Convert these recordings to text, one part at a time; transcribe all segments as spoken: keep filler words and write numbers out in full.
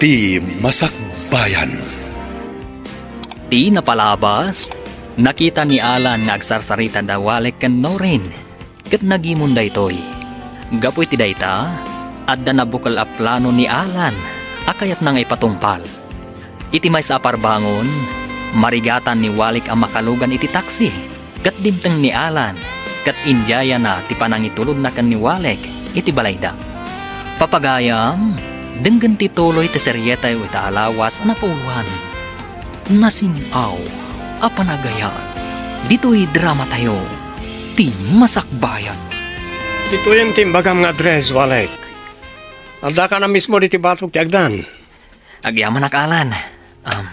Ti Masakbayan. Ti napalabas, nakita ni Alan nga agsarsarita da Walek ken Norin, ket nagimon daytoy. Gapu iti dayta, adda nabukel a plano ni Alan a kayatna nga ipatungpal. Iti maysa a parbangon, marigatan ni Walek a makalugan iti taksi. Ket dimteng ni Alan, ket indiayana ti panangitulodna ken ni Walek iti balayda. Papagayam, denggen ti tuloy ti serietayo ita a lawas a napauluan, Nasin-aw a Panagayat. Ditoy dramatayo, Ti Masakbayan. Ditoyen ti imbagam nga address, Walek. Addaka na mismo diti batok ti agdan. Agyamanak, Alan. Um,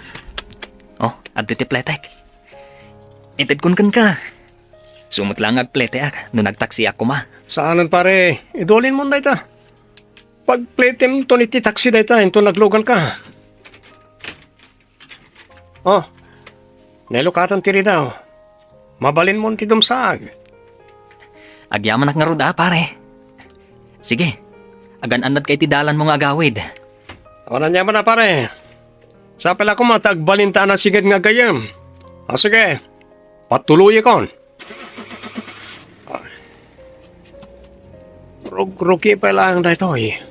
oh, adto ti pletek. Itedkon kenka. Isu met laeng nga agpleteak no nagtaksiak koma. Saanen, pare. Idulinmon dayta. Pagpletemton iti taksi dayta, inton nagluganka. Oh, nailukatan ti ridaw. Mabalinmon ti dumsaag. Agyamanak ngarud a, pare. Sige, agan-annadka iti dalanmo nga agawid. Awan aniaman a, pare. Sapay la koma ta agbalinta a nasiged nga gayyem. A, sige, patuloyekon. Rugrugi pay laeng daytoy.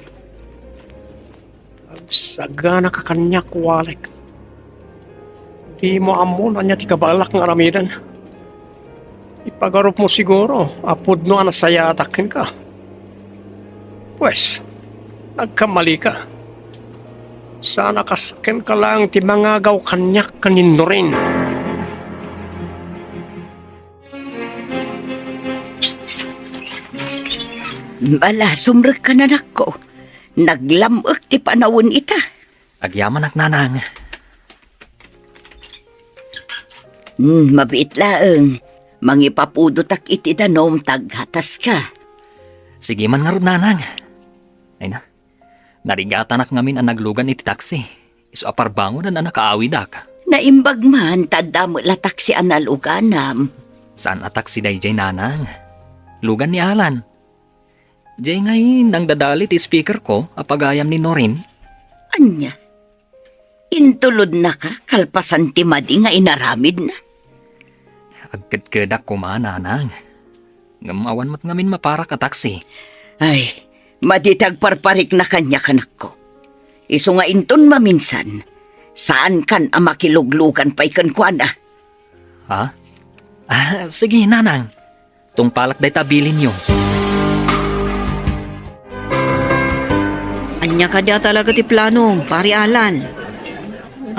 Agsaganaka kaniak, Walek. Dimo ammo no ania ti kabaelak nga aramiden. Ipagarupmo siguro a pudno a nasayaatak kenka. Pues, nagkamalika. Saan a kas kenka laeng ti mangagaw kaniak ken ni Norin. Bala, sumrekka, nanakko. Naglam-ek ti panawen ita. Agyamanak, nanang. Hmm, mabiit laeng. Mangipapudotak iti danum ta aghataska. Sige man ngarud, nanang. Ay na, narigatanak ngamin a naglugan iti taksi. Isu a parbangon a nakaawidak. Naimbag man ta adda met la taksi a naluganam. Saan a taksi daydiay, nanang. Lugan ni Alan. Diay ngay nangdadali ti speaker ko a pagayam ni Norin. Ania? Intulodnaka kalpasan ti madi nga inaramidna? Agkedkedak koma, nanang. Ngem awan met ngamin maparak a taksi. Ay, madi ti agparparikna kaniak, anakko. Isu nga inton maminsan, saankan a makiluglugan pay kenkuana. Ha? Ah, sige, nanang. Tungpalak dayta bilinyo. Ania kadi a talaga ti planom, Pari Alan?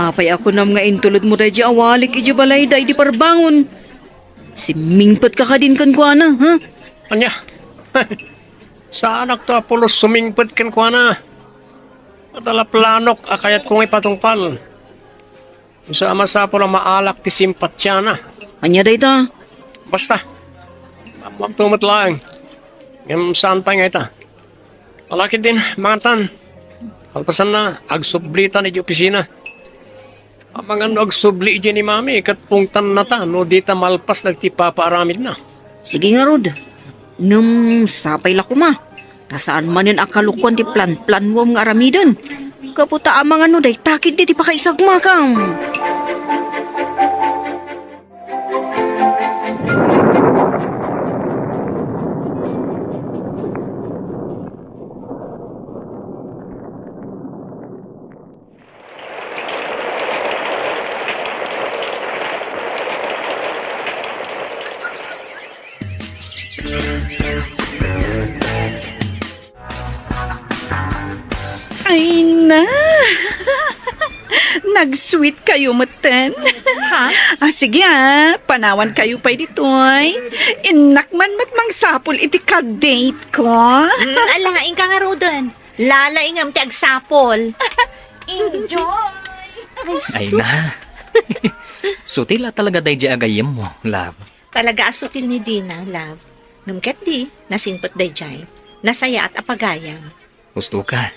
Apay a kunam nga intulodmo daydiay a Walek idiay balayda idi parbangon? Simmingpetka kadin kenkuana, ha? Ania? Saanakto a pulos sumingpet kenkuana. Adda la planok a kayatko nga ipatungpal. Isu a masapul a maalak ti simpatiana. Ania dayta? Basta, ammoakto met laeng. Ngem saan pay nga ita. Ala ketdin, mangantan. Kalpasanna, agsublitan idiay opisina. Amangan no agsubli idiay ni Mami, ket pungtannata no dita malpas dagiti ipapaaramidna. Sige ngarud. Ngem sapay la koma, ta saan manen a kalukuan ti planplanwam nga aramiden. Gapu ta amangan no dayta ketdi ti pakaisagmakam. Ay na! Nag-sweet kayo metten. Ha? Ah, sige ah, panawan kayo pay ditoy. Innak man met mangsapul iti ka-date ko. Hmm, ala, inka ngaruden. Lalaingem ti agsapul. Enjoy! Ay, Ay sus. Na. Sutil a talaga daydiay a gayyemmo, love. Talaga a sutil ni Dina, love. Ngem ketdi, nasingpet daydiay. Nasayaat a pagayam. Husto ka.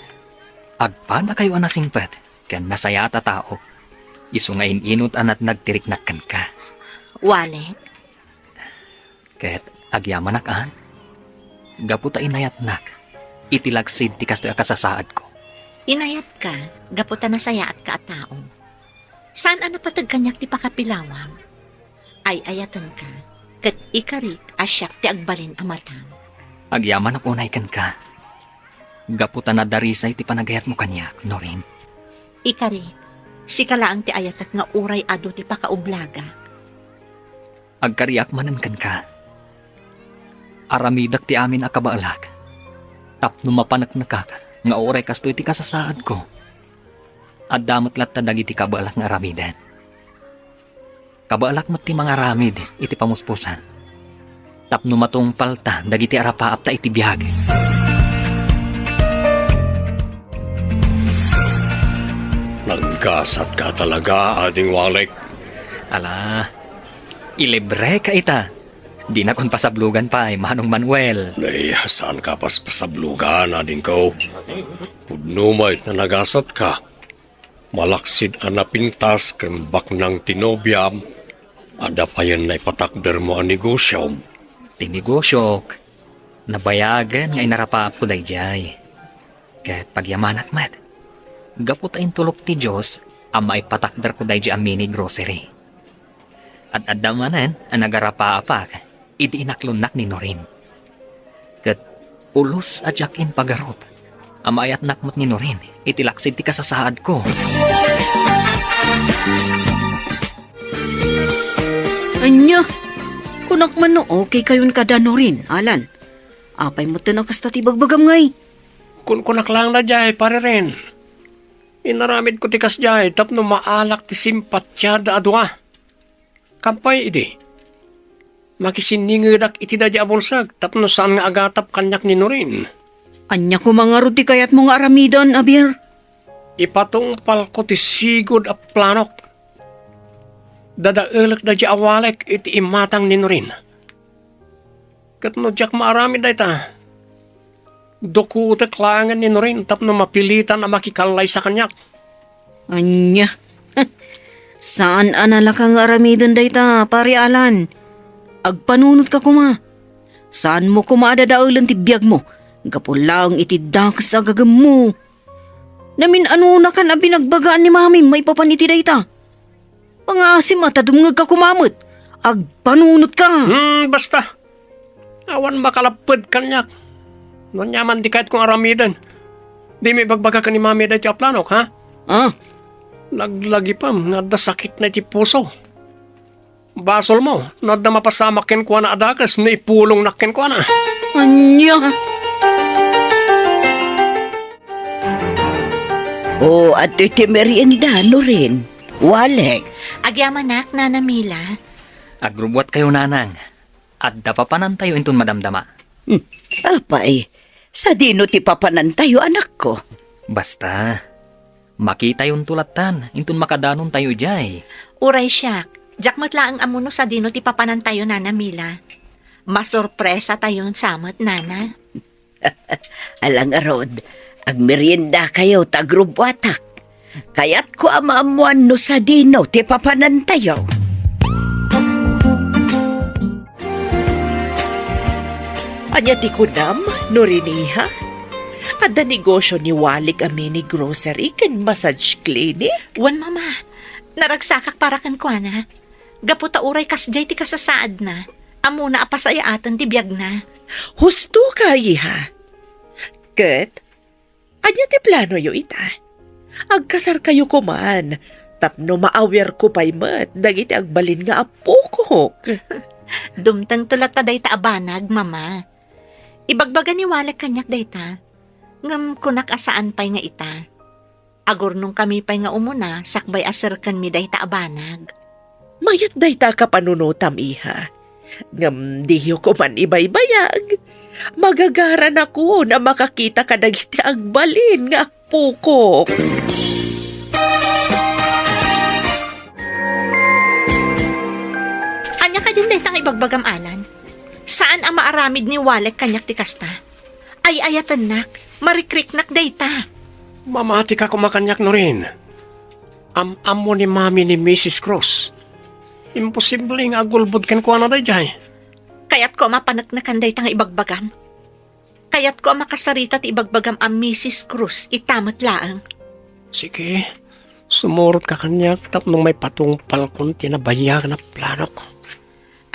Agpadakayo a nasingpet ken nasayaat a tao. Isu nga in-inut a natnag ti riknak kenka. Walek? Ket agyamanak a, gapu ta inayatnak iti laksid ti kastoy a kasasaadko. Inayatka gapu ta nasayaatka a tao. Saan a napateg kaniak ti pakapilawam. Ay-ayatenka, ket ikarik a siak ti agbalin a matang. Agyamanak unay kenka. Gapu ta nadarisay ti panagayatmo kaniak, Norin. Ikarik, sika laeng ti ayatek nga uray adu ti pakaublagak. Agkariak manen kenka. Aramidek ti amin a kabaelak. Tapno mapaneknekak nga uray kastoy ti kasasaadko. Adda met latta dagiti kabaelak nga aramiden. Kabaelak met ti mangaramid iti pamuspusan. Tapno matungpalta dagiti arapaapta iti biag. Naggasatka talaga, Ading Walek. Ala, ilibreka ita. Dinakon pasablugan pay, Manong Manuel. Nay, saanka paspasablugan, adingko. Pudno met nga nagasatka. Malaksid a napintas ken baknang ti nobiam, adda payen naipatakdermo a negosiom. Ti negosiok, nabayagen nga inarapaapko daydiay. Ket pagyamanak met, gapu ta intulok ti Dios a maipatakderko daydiay a mini grocery. Ad-adda manen a nagarapaapak idi inaklonnak ni Norin. Ket pulos a diak impagarup a maayatnak met ni Norin iti laksid ti kasasaadko. Ania? Kunak man no okay kayon kada Norin, Alan. Apay met a kasta ti bagbagam ngay? Kunkunak laeng daydiay, Pare Ren. Inaramidko ti kasdiay tapno maalak ti simpatiada a dua. Kampay idi, makisinningedak iti daydi a bulsek tapno saan nga agatap kaniak ni Norin. Ania koma ngarud ti kayatmo nga aramiden, Javier? Ipatungpalko ti sigud a planok. Dadaelek daydi a Walek iti imatang ni Norin. Ket no diak maaramid dayta, dukotek laengen ni Norin tapno mapilitan a makikallaysa kaniak. Ania? Saan a nalaka nga aramiden dayta, Pare Alan. Agpanunotka koma. Saanmo koma a dadaelen ti biagmo gapu laeng iti dakes a gagemmo. Namin-anonakan a binagbagaan ni Mamim maipapan iti dayta. Pangaasim a ta dumngegka koma met. Agpanunotka. Hmm, basta. Awan makalapped kaniak. No ania man ti kayatko nga aramiden, dimo ibagbaga ken ni Mami daytoy a planok, ha? Ah? Laglagipem nga adda sakitna iti puso. Basolmo no adda mapasamak kenkuana a dakes no ipulongnak kenkuana. Ania? O, adtoy ti merienda, Norin. Walek. Agyamanak, Nana Mila. Agrubbuatkayo, Nanang. Adda papanantayo inton madamdama. Hmm. Apay, sadino ti papanantayo, anakko? Basta, makitayonto lattan inton makadanontayo idiay. Uray siak, diak met laeng ammo no sadino ti papanantayo, Nana Mila. Masorpresatayon sa met, Nana. Ala ngarud, agmeriendakayo ta agrubbuatak. Kayatko a maammoan no sadino ti papanantayo. Ania ti kunam, Norin iha? Adda negosio ni Walek a mini grocery ken massage clinic? Wen, Mama. Naragsakak para kenkuana. Gapu ta uray kasdiay ti kasasaadna, ammona a pasayaaten ti biagna. Husto ka, iha. Ket, ania ti planoyo ita? Agkasarkayo koman, tapno maawirko pay met dagiti agbalin nga appokok. Dumtengto latta dayta a banag, Mama. Ibagbaga ni Walek kaniak dayta, ngem kunak a saan pay nga ita. Agurnongkami pay nga umuna sakbay a serkenmi dayta a banag. Mayat dayta a kapanunotam, iha. Ngem diyo koman ibaybayag. Magagaranakon a makakita kadagiti agbalin nga appokok. Ania kadin dayta nga ibagbagam, Alan? Saan a maaramid ni Walek kaniak ti kasta? Ay-ayatennak, marikriknak dayta. Mamatika koma kaniak, Norin. Am-ammo ni Mami ni Missus Cross. Imposible nga agulbod kenkuana daydiay. Kayatko a mapaneknekan dayta nga ibagbagam. Kayatko a makasarita ti ibagbagam a Misis Cruz ita met laeng. Sige, sumurotka kaniak tapno maipatungpalkon ti nabayagan a planok.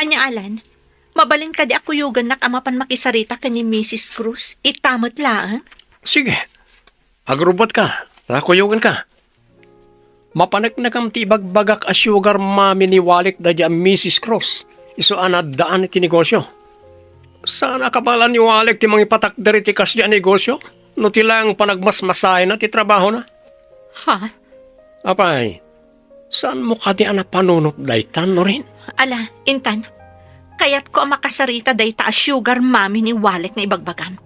Ania, Alan? Mabalin kadi a kuyogannak a mapan makisarita ken ni Misis Cruz ita met laeng? Sige, agrubbuatka, ta kuyoganka. Mapaneknekam ti ibagbagak a sugar mommy ni Walek daydi a Misis Cruz, isu a naaddaan iti negosio. Saan a kabaelan ni Walek ti mangipatakder iti kasdi a negosio no ti laeng panagmasmasayna ti trabahona. Ha? Apay, saanmo kadi a napanunot dayta, Norin? Ala, intan, kayatko a makasarita dayta a sugar mommy ni Walek nga ibagbagam.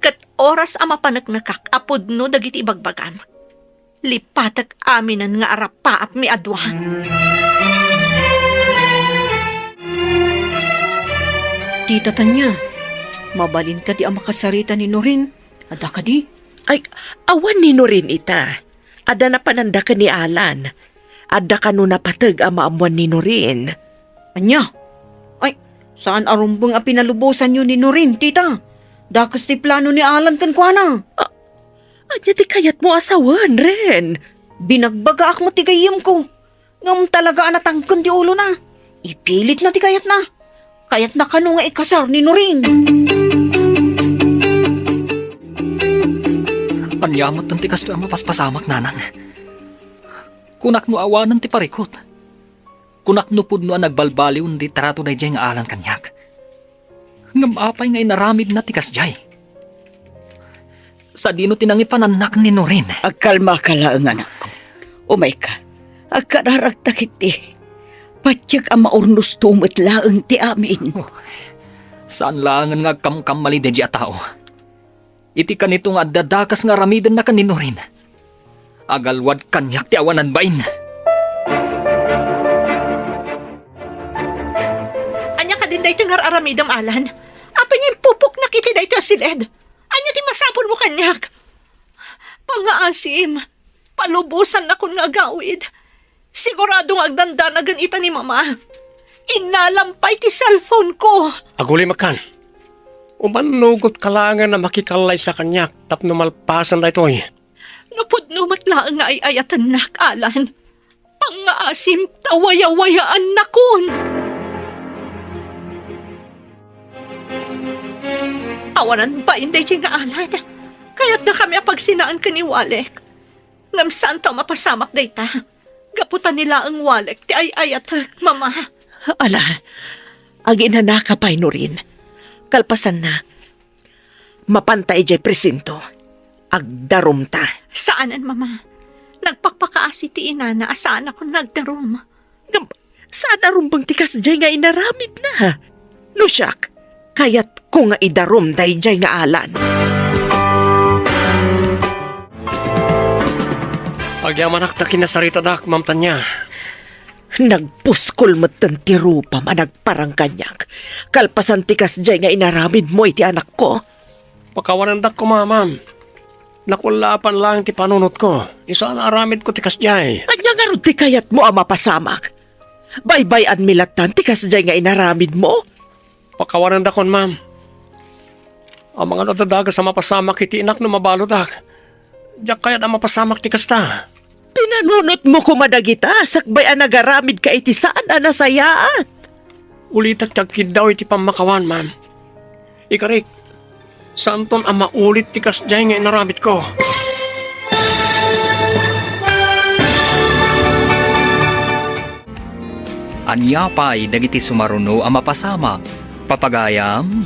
Ket oras a mapaneknekak a pudno dagiti ibagbagam, lipatek aminen nga arapaapmi a dua. Tita Tania, mabalin kadi a makasarita ni Norin? Adda kadi? Ay, awan ni Norin ita. Adda napananda ken ni Alan. Adda kano napateg a maammuan ni Norin. Ania? Ay, saan a rumbeng a pinalubosanyo ni Norin, tita? Dakes ti plano ni Alan kenkuana. Ah, ania ti kayatmo a sawen, Ren? Binagbagaak met ti gayyemko. Ngem talaga a natangken ti ulona. Ipilitna ti kayatna. Kayatna kano nga ikasar ni Norin. Ania met ti kastoy a mapaspasamak, nanang? Kunak no awanen ti parikut. Kunak no pudno a nagbalbaliwen ti trato daydiay nga Alan kaniak. Ngem apay nga inaramidna ti kasdiay? Sadino ti nangipanannak ni Norin? Agkalmaka laeng, anakko. Umayka, agkararagta ketdi. Patiek a maurnosto met laeng ti amin. Oh, saan laengen nga agkamkamali daydiay a tao. Iti kanito nga adda dakes nga aramidenna ken ni Norin, agalwad kaniak ti awanan bain. Ania kadin daytoy nga ar-aramidem, Alan? Apay nga impupoknak iti daytoy a siled? Ania ti masapulmo kaniak? Pangngaasim, palubosannakon nga agawid. Sigurado nga agdandanagen ita ni Mama. Innalam pay ti cellphone ko. Agulimek kan. Umannugotka laengen a makikallaysa kaniak tapno malpasen daytoy. No pudno met laeng nga ay-ayatennak, Alan. Pangngaasim ta wayawayaannakon. Awanan bain daydiay nga Alan. Kayatnakami a pagsinaan ken ni Walek. Ngem saanto a mapasamak dayta. Gapu ta ni laeng Walek ti ay-ayatek, Mama. Ala, aginanaka pay, Norin. Kalpasanna, mapanta idiay presinto. Agdarumta. Saanen, Mama. Nagpakpakaasi ti inana a saanakon nga agdarum. Ngem, saan a rumbeng ti kasdiay nga inaramidna? No siak, kayatko nga idarum daydiay nga Alan. Agyamanak ta kinasaritadak, Ma'am Tanya. Nagpuskol metten ti rupam a nagparang kaniak, kalpasan ti kasdiay nga inaramidmo iti anakko. Pakawanendak koma, ma'am. Nakullaapan laeng ti panunotko. Isu a naaramidko ti kasdiay. Ania ngarud ti kayatmo a mapasamak? Baybay-anmi lattan ti kasdiay nga inaramidmo? Pakawanendakon, ma'am. Amangan no adda dakes a mapasamak iti inak no mabaludak. Diak kayat a mapasamak ti kasta. Pinanunotmo koma dagita sakbay a nagaramidka iti saan a nasayaat. Ulitek ti agkiddaw iti pammakawan, ma'am. Ikarik, saanton a maulit ti kasdiay nga inaramidko. Ania pay dagiti sumaruno a mapasamak? Papagayam,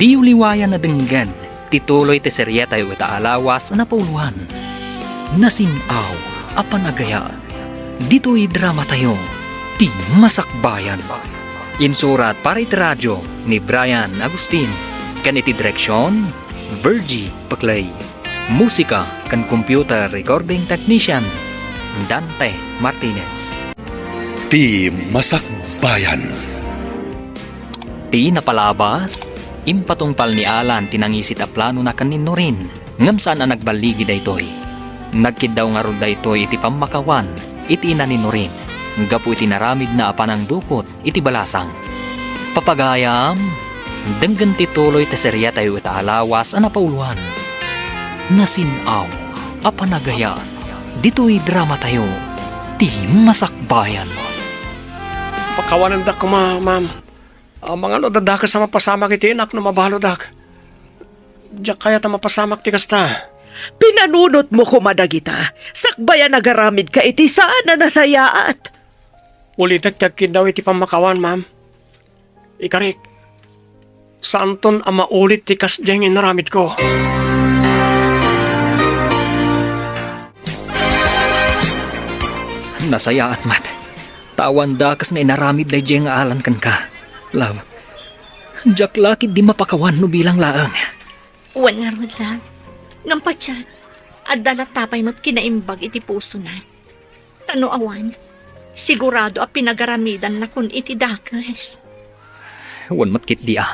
diyo liwayan a denggen ti tuloy ti serietayo ita a lawas a napauluan. Nasim-aw a panagayat. Ditoy dramatayo, Ti Masakbayan. Insurat para iti radio ni Brian Agustin, ken iti direksion, Virgie Paclay. Musika ken computer recording technician, Dante Martinez. Ti Masakbayan. Ti napalabas, impatungpal ni Alan ti nangisit a planona ken ni Norin, ngem saan a nagballigi daytoy. Nagkiddaw ngarud daytoy iti pammakawan iti ina ni Norin, gapu iti naramidna a panangdukot iti balasang. Papagayam, Denggen ti tuloy ti seriatayo ita a lawas a napauloan, Nasin-aw a Panagayat, ditoy dramatayo, Ti Masakbayan. Pakawanendak koma, ma'am. Amangan no adda dakes a mapasamak iti inak no mabaludak. Diak kayat a mapasamak ti kasta. Pinanunotmo koma dagita. Sakbay a nagaramidka iti saan a nasayaat. Ulitek ti agkiddaw iti pammakawan, ma'am. Ikarik, saanton a maulit ti kasdiay nga inaramidko. Nasayaat met. Ta awan dakes nga inaramid daydiay nga alan kenka, love. Diak la ketdi mapakawan no bilang laeng. Wen ngarud, love. Ngem patiek, adda latta pay met kinaimbag iti pusona. Ta no awan, sigurado a pinagaramidanna kun iti dakes. Wen met ketdi a.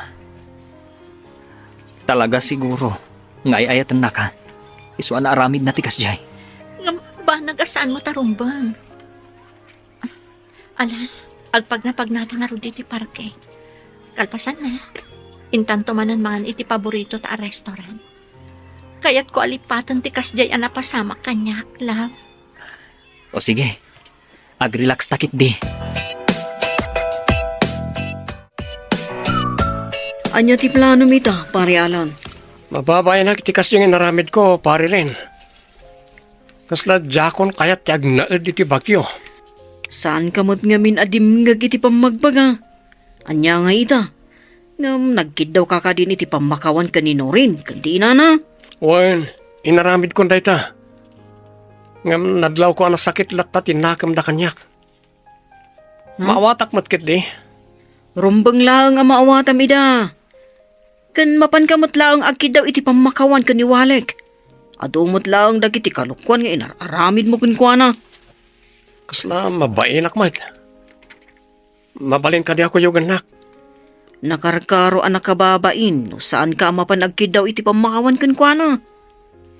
Talaga siguro nga ay-ayatennaka. Isu a naaramidna ti kasdiay. Ngem banag a saanmo ta rumbeng. Ala, agpagnapagnata ngarud iti parke. Kalpasanna, intanto manen mangan iti paboritota a restaurant. Kayatko a lipaten ti kasdiay a napasamak kaniak, love. O sige, agrelaxta ketdi. Ania ti planom ita, Pare Alan? Mababaenak iti kasdiay nga inaramidko, Pare Ren. Kasla diakon kayat ti agnaed iti bagyo. Saanka met ngamin a dimngeg iti pammagbaga. Ania nga ita? Ngem nagkiddawka kadin iti pammakawan ken ni Norin ken ti inana? Wen, inaramidkon dayta. Ngem nadlawko a nasakit latta ti nakemda kaniak. Hmm? Maawatak met ketdi. Rumbeng laeng a maawatam ida. Ken mapanka met laeng agkiddaw iti pammakawan ken ni Walek. Adu met laeng dagiti kalokuan nga inar-aramidmo kenkuana. Kasla mabaenak met. Mabalin kadi a kuyogennak? Nakarkaro a nakababain no saanka a mapan agkiddaw iti pammakawan kenkuana.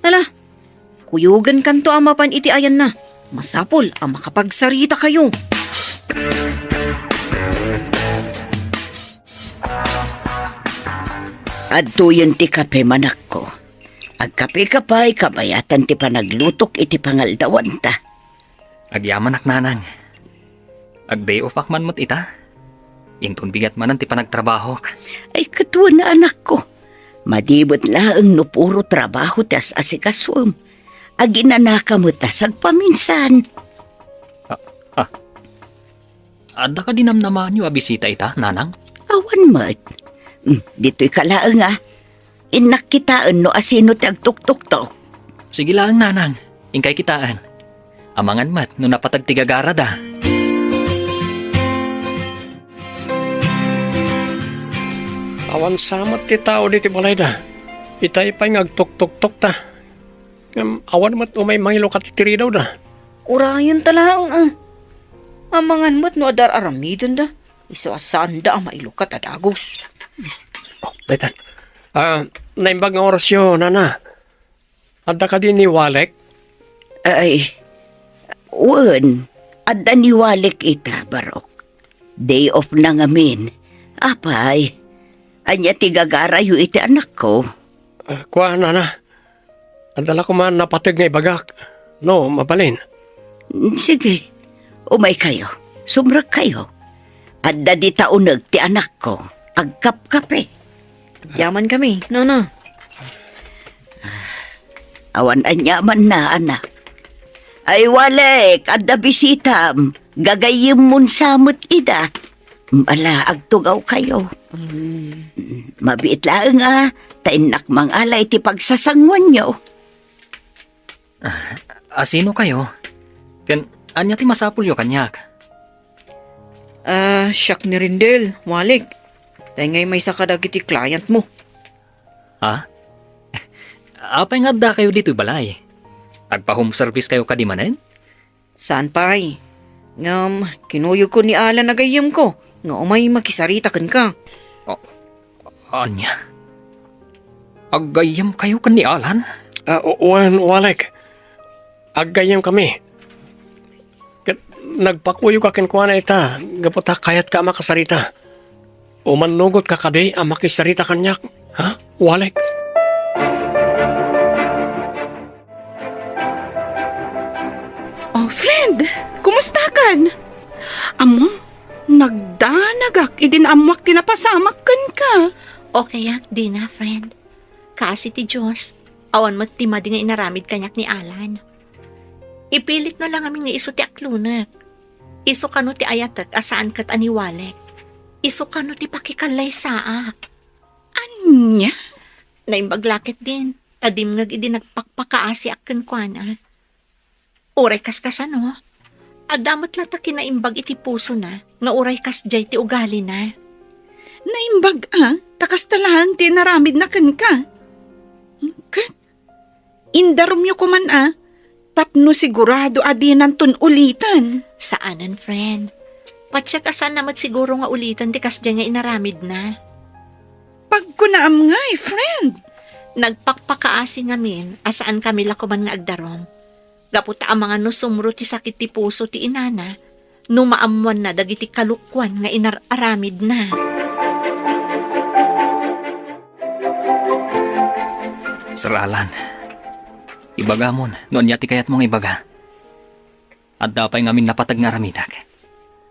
Ala, kuyogenkanto a mapan iti ayanna. Masapul a makapagsaritakayo. Adtoyen ti kape, manakko. Agkapeka pay, kabayatan ti panaglutok iti pangaldawanta. Agyamanak, nanang. Ag-day off-ak man met ita. Inton bigat manen ti panagtrabahok. Ay, ket wen, anakko. Madi met laeng no puro trabaho ti as-asikasuem. Aginanaka met a sagpaminsan. Ah, ah. Adda kadi namnamaanyo a bisita ita, nanang? Awan met. Hmm, ditoyka laeng, a. Innak kitaen no asino ti agtuktoktok. Sige laeng, nanang. Inkay kitaen. Amangan met no napateg ti gagarada. Awan sa met ti tao ditoy balayda. Itay pay nga agtuktoktok ta. Ngem awan met umay mangilukat iti ridawda. Urayenta laeng, a. Amangan met no adda ar-aramidenda. Isu a saanda a mailukat a dagus. Oh, daytan. Ah, naimbag nga orasyo, nana. Adda kadi ni Walek? Ay, wen, adda ni Walek ita, Barok. Day off na ngamin. Apay, ania ti gagarayo iti anakko? Ah, kua, nana. Adda la koma napateg nga ibagak. No, mabalin. Sige, umaykayo. Sumrekkayo. Adda dita uneg ti anakko. Agkapkape. Yaman kami, nana. Awan aniamanna, anak. Ay, Walek, adda bisitam. Gagayyemmon sa met ida. Ala, agtugawkayo. Mm. Mabiit laeng, a, ta innak mangala iti pagsasangoanyo. Ah, asinokayo? Ken ania ti masapulyo kaniak? Ah, siak ni Rendel, Walek. Tay ngay maysa kadagiti clientmo. Ha? Apay nga addakayo ditoy balay? Agpa-home service kayo kadi manen? Saan pay. Ngem, kinuyogko ni Alan a gayyemko nga umay makisarita kenka. A-, ania? Aggayyemkayo ken ni Alan? Ah, o-, wen, Walek. Aggayyemkami. Ket nagpakuyogka kenkuana ita, gapu ta kayatka a makasarita. Umannugot ka kadi a makisarita kaniak, ha, Walek? Oh, friend, kumustakan? Ammom, nagdanagak idi naammoak ti napasamak kenka. Okay ak, Dina, friend. Kaasi ti Dios, awan met ti madi nga inaramid kaniak ni Alan. Ipilitna la ngamin nga isu ti aklonek. Isu kano ti ayatek a saan ket a ni Walek. Isu kano ti pakikallaysaak. Ania? Naimbag la ketdin, ta dimngeg idi nagpakpakaasiak kenkuana. Uray kaskasano, adda met la ta kinaimbag iti pusona nga uray kasdiay ti ugalina. Naimbag a, ta kasta laeng ti inaramidna kenka. Ket indarumyo koman a, tapno sigurado a dinanton uliten. Saanen, friend. Patiek a saanna met siguro nga uliten ti kasdiay nga inaramidna. Pagkunaam ngay, friend. Nagpakpakaasi ngamin a saankami la koman nga agdarum. Gapu ta amangan no sumro ti sakit ti puso ti inana no maammoanna dagiti kalokuan nga inar-aramidna. Sir Alan, ibagamon no ania ti kayatmo nga ibaga. Adda pay ngamin napateg nga aramidek.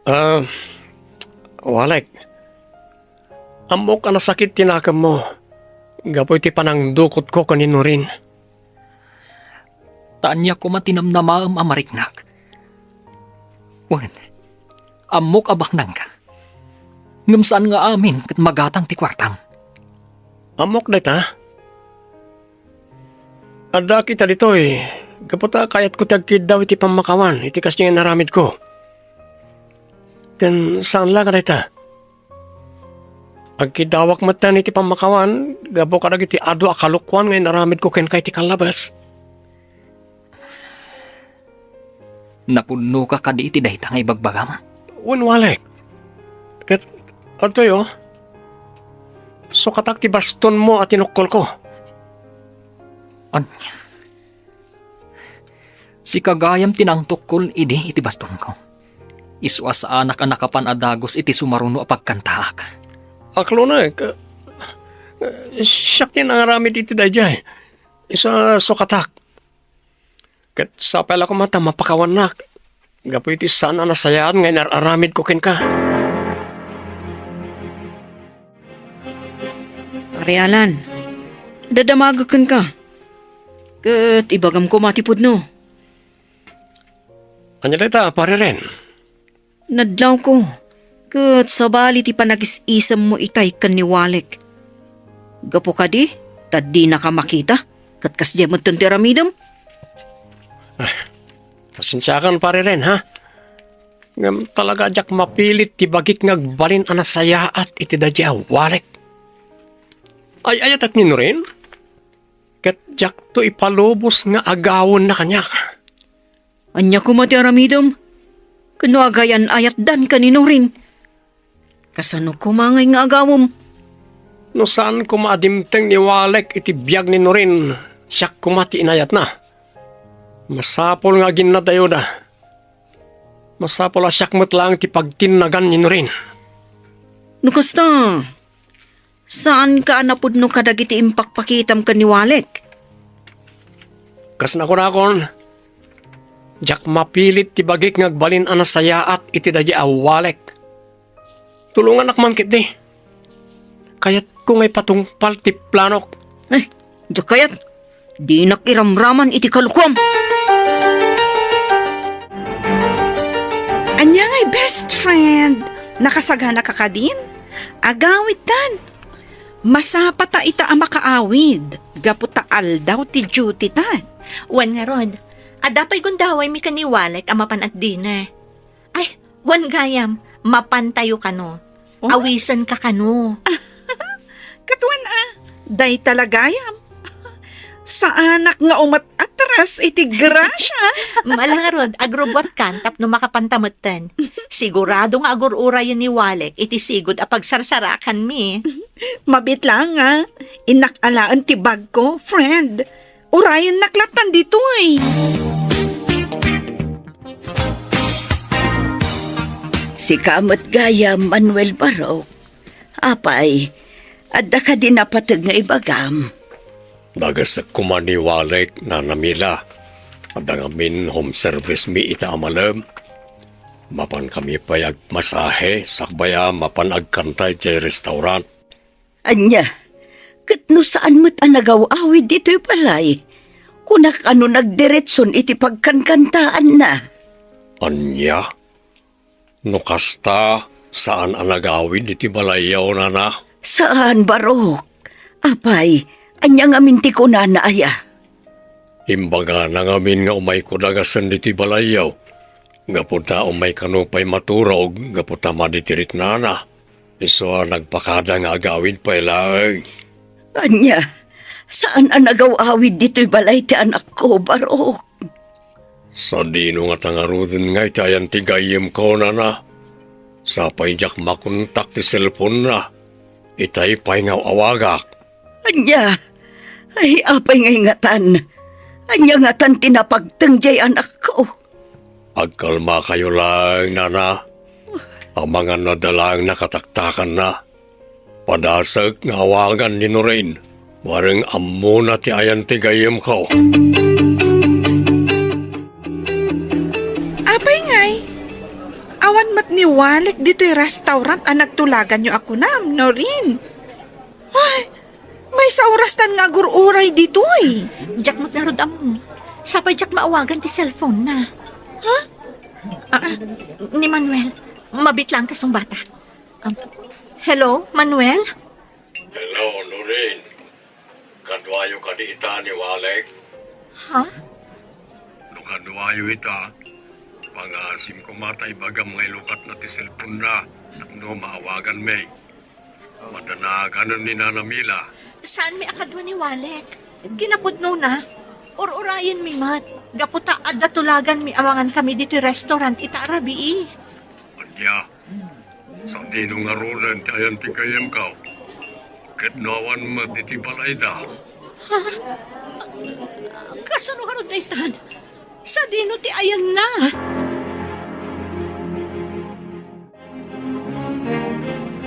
Ah, Walek, ammok a nasakit ti nakemmo gapu iti panangdukotko ken ni Norin. Ta ania koma ti namnamaem a mariknak? Wen, ammok a baknangka. Ngem saan nga amin ket magatang ti kuartam. Ammok dayta. Addaak ita ditoy, gapu ta kayatko ti agkiddaw iti pammakawan iti kasdi nga inaramidko. Ken saan la nga dayta. Agkiddawak metten iti pammakawan gapu kadagiti adu a kalokuan nga inaramidko kenka iti kallabes. Napudnoka kadi iti dayta nga ibagbagam? Wen, Walek. Ket adtoy, o, sukatak ti bastonmo a tinukkolko. Ania? Sika gayam ti nangtukkol idi iti bastonko. Isu a saanak a nakapan a dagus iti sumaruno a pagkantaak. Aklonek, siak ti nangaramid iti daydiay. Isu a sukatak. Ket sapay la koma ta mapakawannak gapu iti saan a nasayaat nga inar-aramidko kenka. Pare Alan, dadamagek kenka. Ket ibagam koma ti pudno. Ania dayta, Pare Ren? Nadlawko, ket sabali ti panagis-isemmo itay ken ni Walek. Gapu kadi, ta dinaka makita, ket kasdiay metten ti aramidem. Ah, pasensiakan, Pare Ren, ha? Ngem talaga diak mapilit ti bagik nga agbalin a nasayaat iti daydiay a Walek. Ay-ayatek ni Norin, ket diakto ipalubos nga agawenna kaniak. Ania koma ti aramidem? Ken no agayan-ayatdan ken ni Norin, kasano koma ngay nga agawem? No saan koma a dimteng ni Walek iti biag ni Norin, siak koma ti inayatna. Masapul nga aginnadayoda. Masapul a siak met laeng ti pagtinnagan ni Norin. No kasta, saanka a napudno kadagiti impakpakitam ken ni Walek? Kas nakunakon, diak mapilit ti bagik nga agbalin a nasayaat iti daydiay a Walek. Tulongannak man ketdi. Kayatko nga ipatungpal ti planok. Eh, diak kayat. Dinak iramraman iti kalokuam. Ania ngay, best friend? Nakasagana ka kadin? Agawidtan. Masapata ita a makaawid, gapu ta aldaw ti duty ta. Wen ngarud, adda pay gundawaymi ken ni Walek a mapan agdinner. Ay, wen gayam, mapantayo kano. Oh? Awisenka kano. Ket wen a, dayta la gayam. Saanak nga umat-atras iti grasia. Mala ngarud, agrubbuatkan tapno makapanta metten. Sigurado nga agur-urayen ni Walek iti sigud a pagsarsarakanmi. Mabiit laeng a, innak alaen ti bagko, friend. Urayennak lattan ditoy. Sika met gayam, Manuel Barok. Apay, adda kadi napateg nga ibagam? Dagesek koma ni Walek, Nana Mila. Adda ngamin home service mi ita a malem. Mapan kami pay agmasahe, sakbay a mapan agkanta idiay restaurant. Ania, ket no saan met a nagaw-awid ditoy balay, kunak a no nagdiretson iti pagkankantaanna. Ania? No kasta, saan a nagawid iti balayyo, nana? Saan, Barok. Apay, ania ngamin ti kunana aya? Imbagana ngamin nga umayko dagasen ditoy balayyo. Gapu ta umay kano pay maturog, gapu ta madi ti riknana. Isu a nagpakada nga agawid pay laeng. Ania, saan a nagaw-awid ditoy balay ti anakko, Barok? Sadino ngata ngaruden nga iti ayan ti gayyemko, nana? Sapay diak makontak ti cellphone-na. Itay pay nga aw-awagak. Ania? Ay, apay nga ingatan? Ania ngatan ti napagteng diay anakko? Agkalmakayo laeng, nana. Amangan no adda laeng nakataktakanna. Padasek nga awagan ni Norin. Bareng ammona ti ayan ti gayyemko. Apay ngay? Awan met ni Walek ditoy restaurant a nagtulaganyo a kunam, Norin. Ay, maysa a orastan nga agur-uray ditoy. Diak met ngarud ammo. Sapay diak maawagan ti cellphone-na. Ha? Ah, ni Manuel, mabiit laeng ta sungbatak. Um, hello, Manuel? Hello, Norin. Kaduayo kadi ita ni Walek? Ha? No kaduayo ita, pangaasim koma ta ibagam nga ilukatna ti cellphone-na tapno maawaganmi. Madanaganen ni Nana Mila. Saanmi a kadua ni Walek. Kinapudnona, ur-urayenmi met. Gapu ta adda tulaganmi amangan kami ditoy restaurant ita a rabii. Ania? Sadino ngaruden ti ayan ti gayyemko? Ket no awan met iti balayda? Ha? Kasano ngarud daytan? Sadino ti ayanna?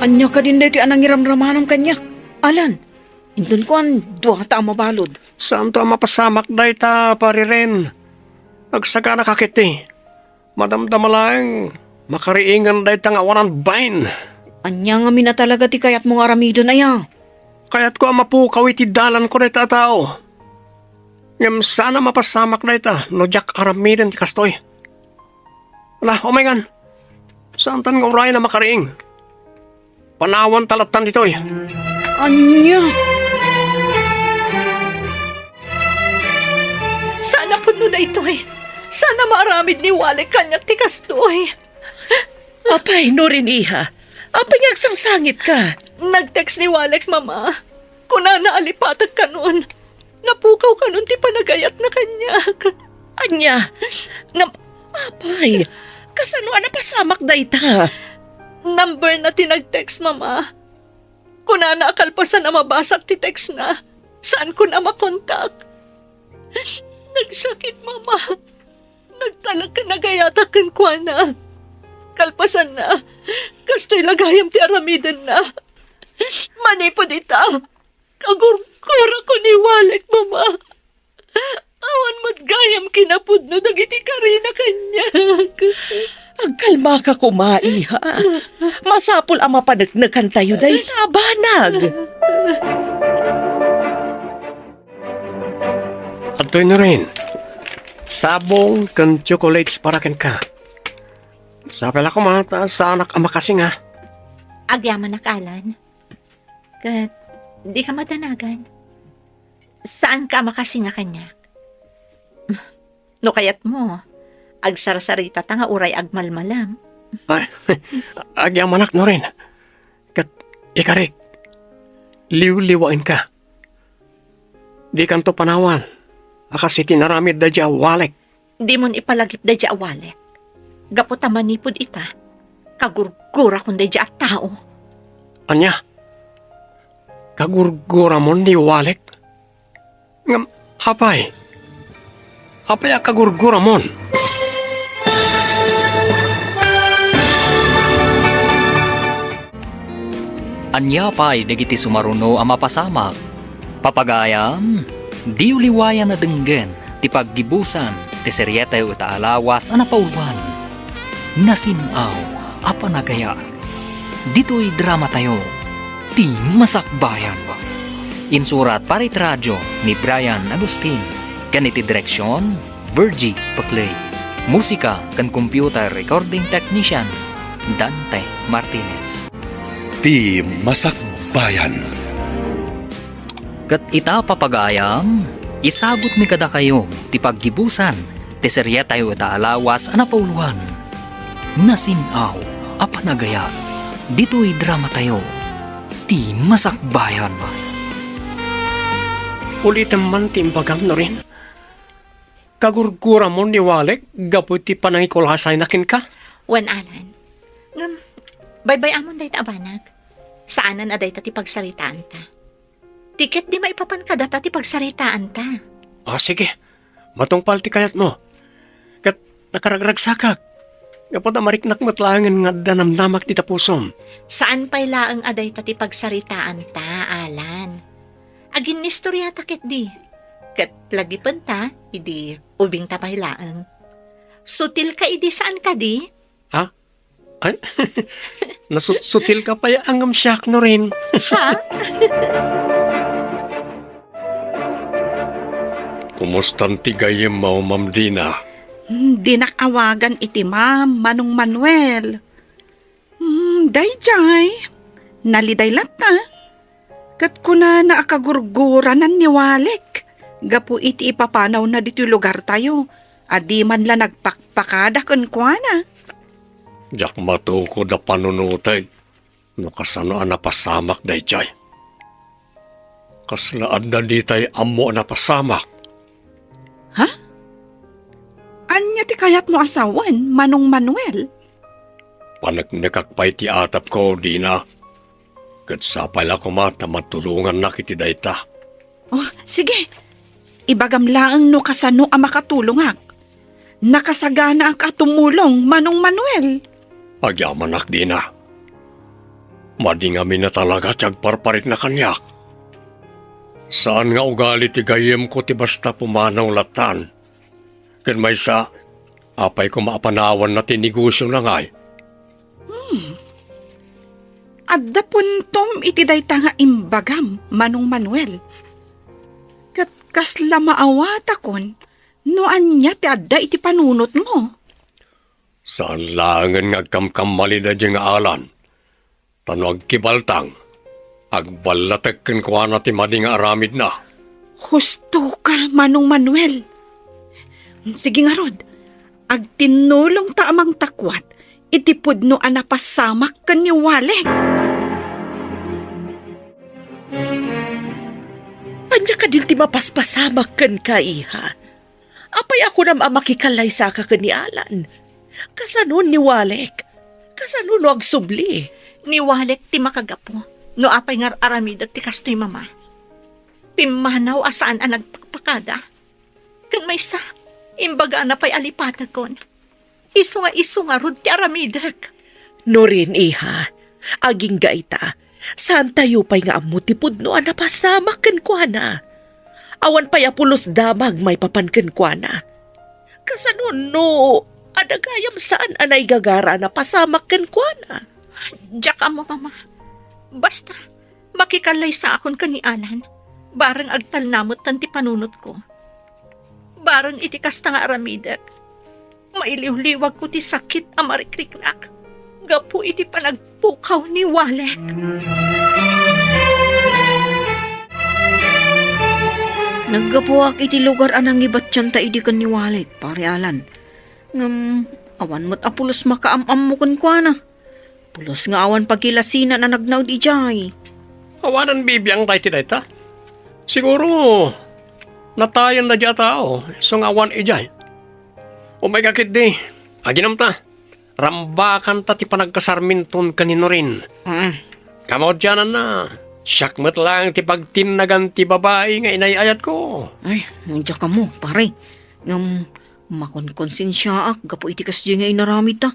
Ania kadin daytoy a nangiramramanam kaniak, Alan? Inton kuan, duata a mabalud. Saanto a mapasamak dayta, Pari Ren. Agsagana ka ketdi. Madamdama laeng, makariingen dayta nga awanan bain. Ania ngamin a talaga ti kayatmo nga aramiden aya? Kayatko a mapukaw iti dalanko dayta a tao. Ngem saan a mapasamak dayta no diak aramiden ti kastoy. Ala, umayngan. Saantan nga urayen a makariing. Panawanta lattan ditoy. Ania? Saan a pudno daytoy. Saan a maaramid ni Walek kaniak ti kastoy. Apay, Norin, iha. Apay nga agsangsangitka? Nag-text ni Walek, Mama. Kunana a lipatek kanon. Napukaw kanon ti panagayatna kaniak. Ania? Ngem, apay, kasano a napasamak dayta? Number na ti nag-text, Mama. Kunana a kalpasan a mabasak ti text na, saankon a makontak. Nagsakit, Mama. Nagtalek ken nagayatak kenkuana. Kalpasanna, kastoy la gayam ti aramidenna. Manipud ita, kagurgurako ni Walek, Mama. Awan met gayam kinapudno dagiti karina kaniak. Agkalmaka koma, iha. Masapul a mapaneknekantayo dayta a banag. Adtoy, Norin, sabong ken chocolates para kenka. Sapay la koma ta saanak a makasinga. Agyamanak, Alan. Ket dika madanagan. Saanka a makasinga kaniak. No kayatmo, agsarsarita ta nga uray agmalmalam. Ay, agyamanak, Norin. Ket ikarik, liwliwaenka. Dikanto panawan a kas iti inaramid daydiay a Walek. Dimon ipalagip daydiay a Walek. Gapu ta manipud ita, kagurgurakon daydiay a tao. Ania? Kagurguramon ni Walek? Ngem, apay? Apay a kagurguramon? Ania pay dagiti sumaruno a mapasamak? Papagayam, diyo liwayan a denggen ti paggibusan ti serietayo ita a lawas a napauluan. Nasin-aw a panagayat. Ditoy dramatayo, Ti Masakbayan. Insurat para iti radio ni Brian Agustin, ken iti direksion, Virgie Paclay. Musika ken computer recording technician, Dante Martinez. Ti Masakbayan. Ket ita, papagayam, isagutmi kadakayo ti paggibusan ti serietayo ita a lawas a napauluan. Nasin-aw a panagayat. Ditoy dramatayo, Ti Masakbayan. Ulitem man ti imbagam, Norin. Kagurguramon ni Walek gapu iti panangikulasayna kenka? Wen, Alan. Ngem, baybay-amon dayta a banag. Saanen a dayta ti pagsaritaanta. Ti ket di maipapan kadata ti pagsaritaanta. Ah, sige. Matungpal ti kayatmo. Ket nakaragragsakak. Gapu ta mariknak met laengen nga adda namnamak dita pusom. Saan pay laeng a dayta ti pagsaritaanta, Alan. Aginnistoriata ketdi. Ket lagipenta, idi ubingta pay laeng. Sutilka idi saan kadi? Ha? Ay, nasutsutilka pay a ngem siak, Norin. Ha? Kumustan ti gayyemmo, Ma'am Dina? Hmm, dinak awagan iti ma'am, Manong Manuel. Hmm, daydiay. Naliday latta. Ket kunana a kagurguranan ni Walek gapu iti ipapanawna ditoy lugartayo a di man la nagpakpakada kenkuana. Diak matukod a panunotek no kasano a napasamak daydiay. Kasla adda ditay ammo a napasamak? Ha? Ania ti kayatmo a sawen, Manong Manuel? Paneknekak pay ti atapko, Dina. Ket sapay la koma ta matulongannak iti dayta. Oh, sige. Ibagam laeng no kasano a makatulongak. Nakasaganaak a tumulong, Manong Manuel. Agyamanak, Dina. Madi ngamin a talaga ti agparparikna kaniak. Saan nga ugali ti gayyemko ti basta pumanaw lattan. Ken maysa, apay koma a panawanna ti negosiona ngay? Hmm. Adda puntom iti dayta nga imbagam, Manong Manuel. Ket kasla maawatakon no ania ti adda iti panunotmo. Saan laengen nga agkamkammalida diay nga Alan. Ta no agkibaltang, agballatek kenkuana ti madi nga aramidna. Husto ka, Manong Manuel. Sige ngarud, agtinnulongta a mangtakuat iti pudno a napasamak ken ni Walek. Ania kadin ti mapaspasamak kenka, iha? Apay a kunam a makikallaysaka ken ni Alan? Kasano ni Walek? Kasano no agsubli? Ni Walek ti makagapu no apay nga ar-aramidek ti kastoy, Mama. Pimmanaw a saan a nagpakpakada. Ken maysa, imbagana pay a lipatekon. Isu nga isu ngarud ti aramidek. Norin, iha, agingga ita, saantayo pay nga ammo ti pudno a napasamak kenkuana. Awan pay a pulos damag maipapan kenkuana. Kasano no adda gayam saan a naigagara a napasamak kenkuana? Diak ammo, Mama. Basta, makikallaysakon ken ni Alan. Bareng agtalna metten ti panunotko. Bareng iti kasta nga aramidek, mailiwliwagko ti sakit a marikriknak gapu iti panagpukaw ni Walek. Naggapuak iti lugar a nangibatianta idi ken ni Walek, Pare Alan. Ngem awan met a pulos makaam-ammo kenkuana. Pulos nga awan pagilasinan a nagnaed idiay. Awanan bibiangda iti dayta. Siguro, natayenna diay a tao, isu nga awan idiay. Umayka ketdi, aginumta. Rambakanta ti panagkasarminton ken ni Norin. Mm. Kamaudiananna, siak met laeng ti pagtinnagan ti babai nga inay-ayatko. Ay, diak ammo, pare. Ngem, makonkonsensiaak gapu iti kasdiay nga inaramidta.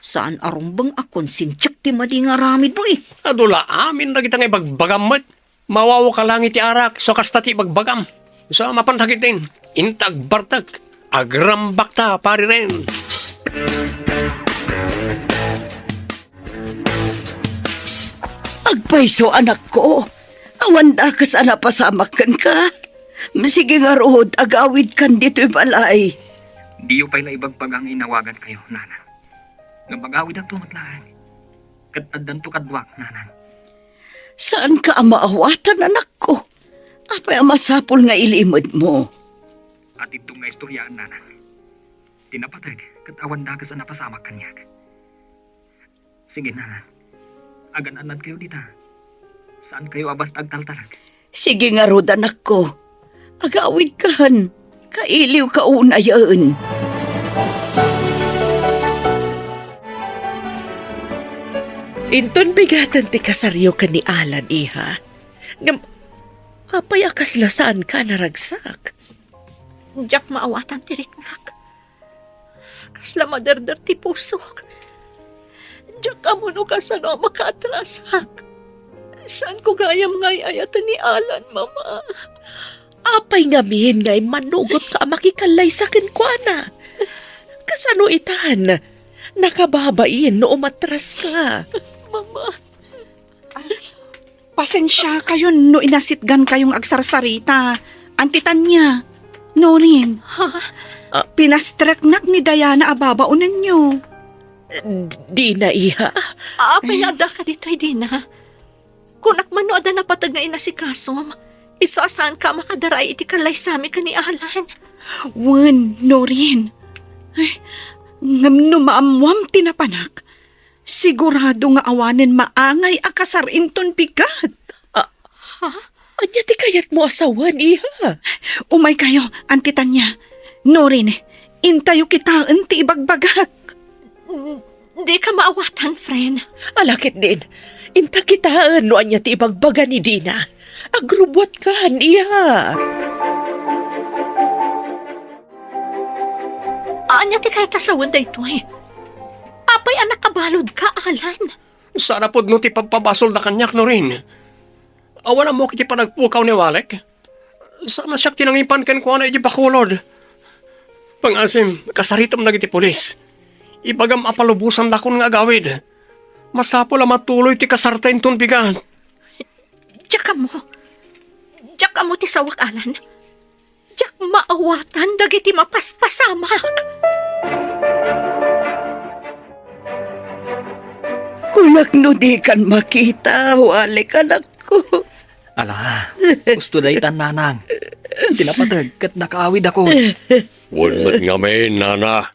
Saan a rumbeng a konsensiak ti madi nga aramidmo, eh. Adu la amin dagita nga ibagbagam met. Mawaw ka lang iti arak, so kasta ti ibagbagam. So, mapan dagiti, inta agbartek, agrambakta, pari Ren. Agpayso, anakko. Awan dakes a napasamak kenka. Sige ngarud, agawidkan ditoy balay. Diyo pay la ibagbaga nga inawagankayo, nanang. Ngem agawidakto met laeng. Ket addanto kaduak, nanang. Saanka a maawatan, anakko. Apay a masapul nga ilimedmo? Atidto nga istoryaen, nanang. Ti napateg ket awan dakes a napasamak kaniak. Sige, nanang. Agan-annadkayo dita. Saankayo a basta agtaltalek. Sige ngarud, anakko. Agawidkan. Kailiwka unayen. Inton bigaten ti kasaryo ken ni Alan, iha. Ngem, apay a kasla saanka a naragsak? Diak maawatan ti riknak. Kasla maderder ti pusok. Diak ammo no kasano a makaatrasak. Saanko gayam nga ay-ayaten ni Alan, Mama. Apay ngamin nga immanugotka a makikallaysa kenkuana? Kasano itan? Nakababain no umatraska. Mama. Pasensiakayon no inasitgankayo nga agsarsarita. Anti Tania, Norin. Ha? Ah. Pinastreknak ni Diana a babaonenyo. Dina, iha. Apay nga addaka ditoy, Dina? Kunak man no adda napateg nga inasikasom. Isu a saanka a makadaraay iti kallaysami ken ni Alan. Wen, Norin. Ay, ngem no maammoam ti napanak, sigurado nga awanen maangay a kasar inton bigat. Ah, ha? Ania ti kayatmo a sawen, iha? Umaykayo, Anti Tania. Norin, intayo kitaen ti ibagbagak. Dika maawatan, friend. Ala ketdin, inta kitaen no ania ti ibagbaga ni Dina. Agrubbuatkan, iha. Ania ti kayat a sawen daytoy? Apay a nakabaludka, Alan? Saan a pudno ti pagpabasolda kaniak, Norin. Awan ammok iti panagpukaw ni Walek. Saan a siak ti nangipan kenkuana iti bakulod. Pangasim, kasaritam dagiti pulis. Ibagam a palubosandakon nga agawid. Masapul a matuloy ti kasarta inton bigat. Diak ammo. Diak ammo ti sawek, Alan. Diak maawatan dagiti mapaspasamak. Kunak no dikan makita, Walek, anakko. Ala, husto daytan, nanang. Ti napateg ket nakaawidakon. Wen met ngamin, nana.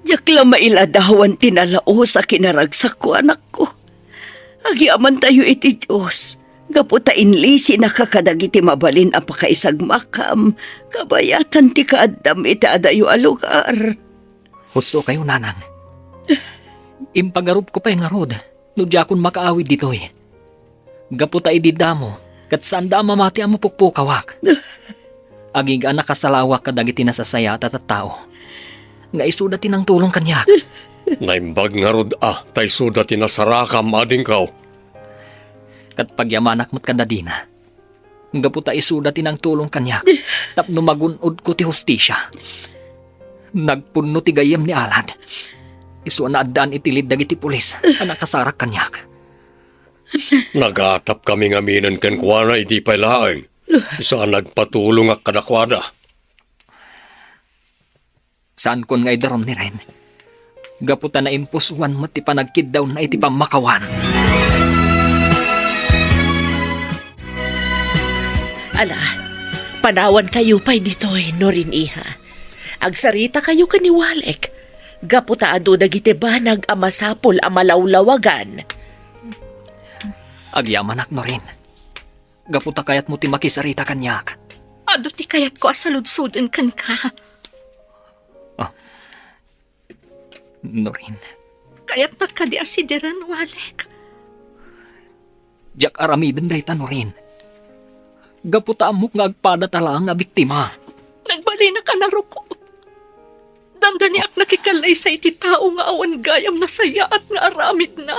Diak la mailadawan ti nalaus a kinaragsakko, anakko. Agyamantayo iti Dios, gapu ta inlisinaka kadagiti mabalin a pakaisagmakam, kabayatan ti kaaddam iti adayo a lugar. Husto kayo, nanang. Impagarupko pay ngarud no diakon makaawid ditoy. Gapu ta idi damo, ket saanda a mamati a mapukpukawak. Agiga a nakasalawak kadagiti nasasayaat a tattao nga isuda ti nangtulong kaniak. Naimbag ngarud a ta isuda ti nasarakam, adingko. Ket pagyamanak met kada Dina. Gapu ta isuda ti nangtulong kaniak tapno magun-odko ti hustisia. Nagpunno ti gayyem ni Alan. Isu a naaddaan iti lead dagiti pulis a nakasarak kaniak. Nagatapkami ngaminen kenkuana idi pay laeng. Sa nagpatulongak kadakuada. Saankon nga idarum ni Ren. Gapu ta naimpusuan met ti panagkiddawna iti pammakawan. Ala, panawankayo pay ditoy, Norin, iha. Agsaritakayo ken ni Walek. Gapu ta adu dagiti banag a masapul a malawlawagan. Agyamanak, Norin. Gapu ta kayatmo ti makisarita kaniak. Adu ti kayatko a saludsoden kenka. Ah. Norin. Kayatnak kadi a sidiren, Walek? Diak aramiden dayta, Norin. Gapu ta ammok nga agpadata laeng a biktima. Nagbalinak a narukop. Dandaniak nakikallaysa iti tao nga awan gayam nasayaat nga aramidna.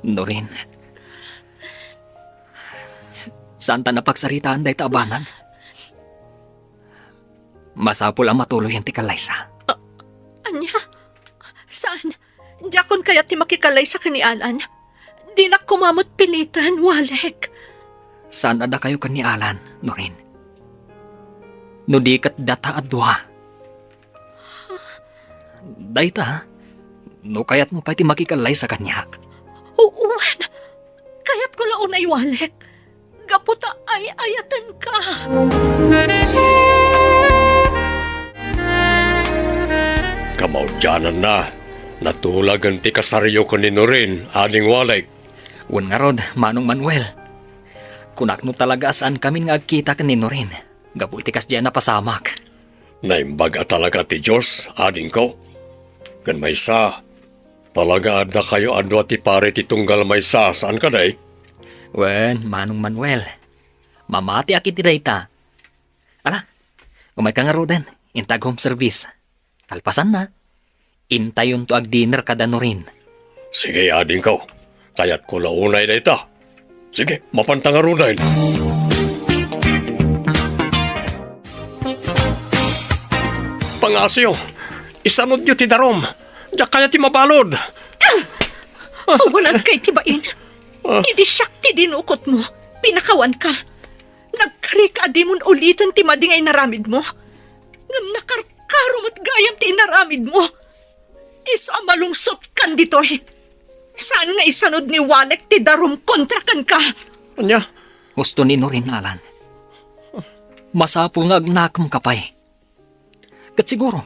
Norin, saanta a pagsaritaan dayta a banag. Masapul a matuloyen ti kallaysa. A-, ania? Saan? Diakon kayat ti makikallaysa ken ni Alan. Dinak koma met piliten, Walek. Saan a dakayo ken ni Alan, Norin. No di ket data a dua. Dayta, no kayatmo pay ti makikallaysa kaniak. Wen, kayatko la unay, Walek. Gapu ta ay-ayatenka. Kamaudiananna, natulagen ti kasaryo ken ni Norin, ading Walek. Wen ngarud, Manong Manuel. Kunak no talaga a saankamin nga agkita ken ni Norin, gapu iti kasdiay a napasamak. Naimbag a talaga ti Dios, adingko. Ken maysa, talaga a dakayo a dua ti pari ti tunggal maysa, saan kadi? Wen, Manong Manuel. Mamatiak iti dayta. Ala, umayka ngaruden, inta ag-home service. Kalpasanna, intayonto ag-dinner kada Norin. Sige, adingko. Kayatko la unay dayta. Sige, mapanta ngaruden. Pangaasiyo, isanudyo ti darum. Diak kayat ti mabalud. Awanan kay ti bain. Ah. Idi siak ti dinukotmo, pinakawanka. Nagkarika a dimon uliten ti madi nga inaramidmo. Ngem nakarkaro met gayam ti inaramidmo. Isu a malungsotkan ditoy. Saan nga isanud ni Walek ti darum kontra kenka. Ania? Husto ni Norin, Alan. Masapul nga agnakemka pay. Ket siguro,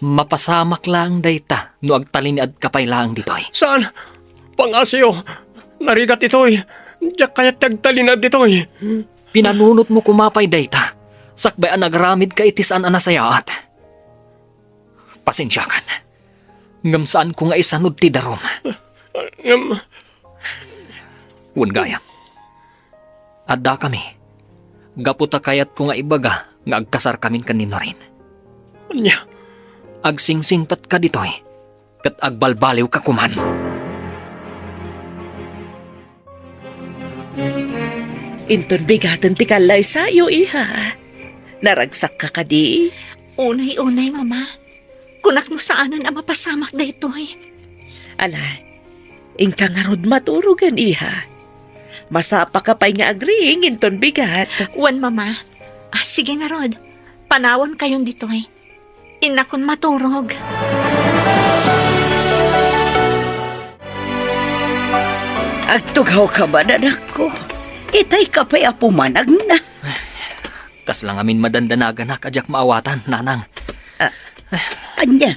mapasamak laeng dayta no agtalinaedka pay laeng ditoy. Saan? Pangaasiyo, narigat itoy. Diak kayat ti agtalinaed ditoy. Pinanunotmo koma pay dayta, sakbay a nagaramidka iti saan a nasayaat. Pasensiakan. Ngem saanko nga isanud ti darum. Ngem, wen gayam. Addakami. Gapu ta kayatko nga ibaga nga agkasarkamin ken ni Norin. Ania? Agsingsingpetka ditoy, ket agbalbaliwka koman. Inton bigaten ti kallaysayo, iha. Naragsakka kadi? Unay, unay, Mama. Kunak no saanen a mapasamak daytoy. Ala, inka ngarud maturogen, iha. Masapaka pay nga agriing inton bigat. Wen, Mama. Ah, sige ngarud. Panawankayon ditoy. Innakon maturog. Agtugawka man, anakko. Itayka pay a pumanagna. Kasla ngamin madandanaganak a diak maawatan, Nanang. Ah, ania?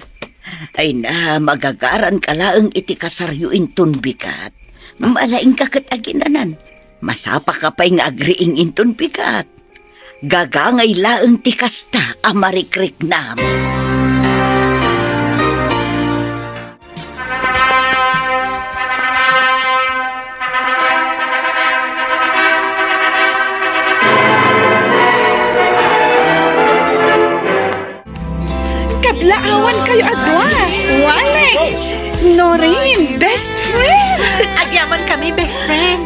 Ay na, magagaranka laeng iti kasaryo inton bigat. Malaingka ket aginanan. Masapaka pay nga agriing inton bigat. Gagangay laeng ti kasta a marikriknam. Kablaawan kayo a dua. Walek, Norin, best friend. Agyaman kami, best friend.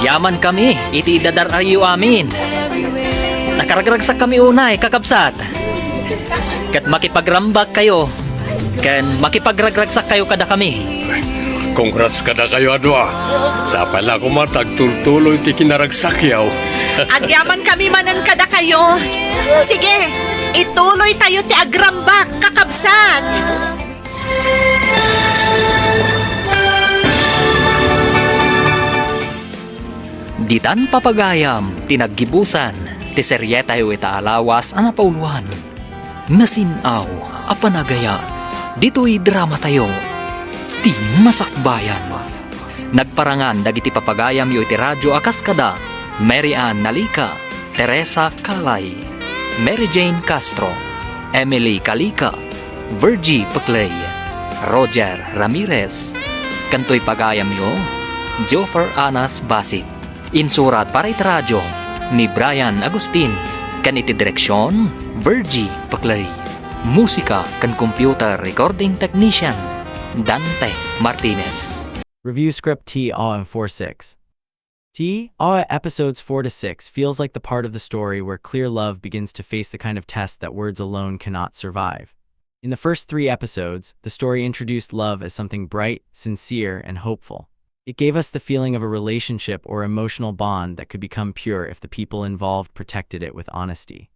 Agyaman kami iti idadar-ayo amin. Nakaragragsak kami unay, kakabsat. Ket makipagrambak kayo, ken makipagragragsak kayo kadakami. Congrats kadakayo a dua. Sapay la koma ta agtultuloy ti kinaragsakyo. Agyaman kami manen kadakayo. Sige, ituloy tayo ti agrambak, kakabsat. Ditan papagayam ti naggibusan ti serietayo ita a lawas a napauloan, Nasin-aw a Panagayat, ditoy dramatayo, Ti Masakbayan. Nagparangan dagiti papagayamyo iti radio a kas kada Mary Ann Nalica, Teresa Calay, Mary Jane Castro, Emily Calica, Virgie Peclay, Roger Ramirez. Ken toy pagayamyo, Joffer Anas Basit. Insurat para iti radio ni Brian Agustin, ken iti direksion, Virgie Peclay. Musika ken computer recording technician, Dante Martinez. Review script T R forty-six. T R episodes four to six feels like the part of the story where clear love begins to face the kind of test that words alone cannot survive. In the first three episodes, the story introduced love as something bright, sincere, and hopeful. It gave us the feeling of a relationship or emotional bond that could become pure if the people involved protected it with honesty.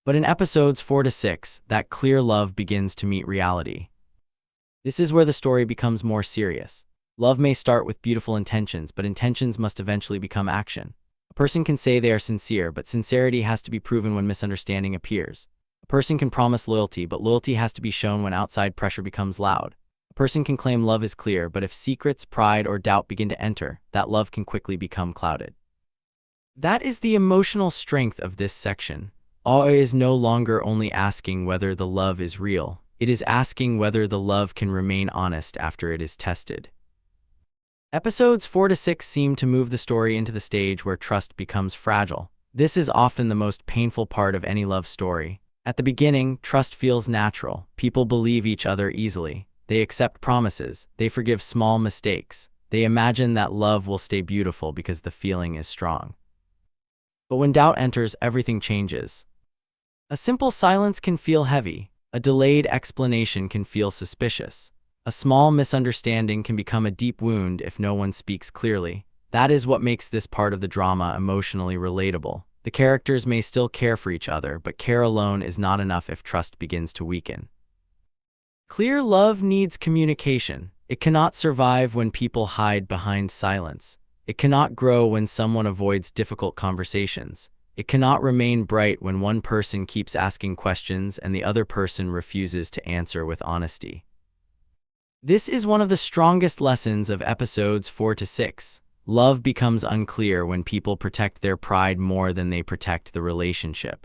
But in episodes four to six, that clear love begins to meet reality. This is where the story becomes more serious. Love may start with beautiful intentions, but intentions must eventually become action. A person can say they are sincere, but sincerity has to be proven when misunderstanding appears. A person can promise loyalty, but loyalty has to be shown when outside pressure becomes loud. A person can claim love is clear, but if secrets, pride, or doubt begin to enter, that love can quickly become clouded. That is the emotional strength of this section. Awe is no longer only asking whether the love is real, it is asking whether the love can remain honest after it is tested. Episodes four to six seem to move the story into the stage where trust becomes fragile. This is often the most painful part of any love story. At the beginning, trust feels natural. People believe each other easily. They accept promises. They forgive small mistakes. They imagine that love will stay beautiful because the feeling is strong. But when doubt enters, everything changes. A simple silence can feel heavy. A delayed explanation can feel suspicious. A small misunderstanding can become a deep wound if no one speaks clearly. That is what makes this part of the drama emotionally relatable. The characters may still care for each other, but care alone is not enough if trust begins to weaken. Clear love needs communication. It cannot survive when people hide behind silence. It cannot grow when someone avoids difficult conversations. It cannot remain bright when one person keeps asking questions and the other person refuses to answer with honesty. This is one of the strongest lessons of episodes four to six. Love becomes unclear when people protect their pride more than they protect the relationship.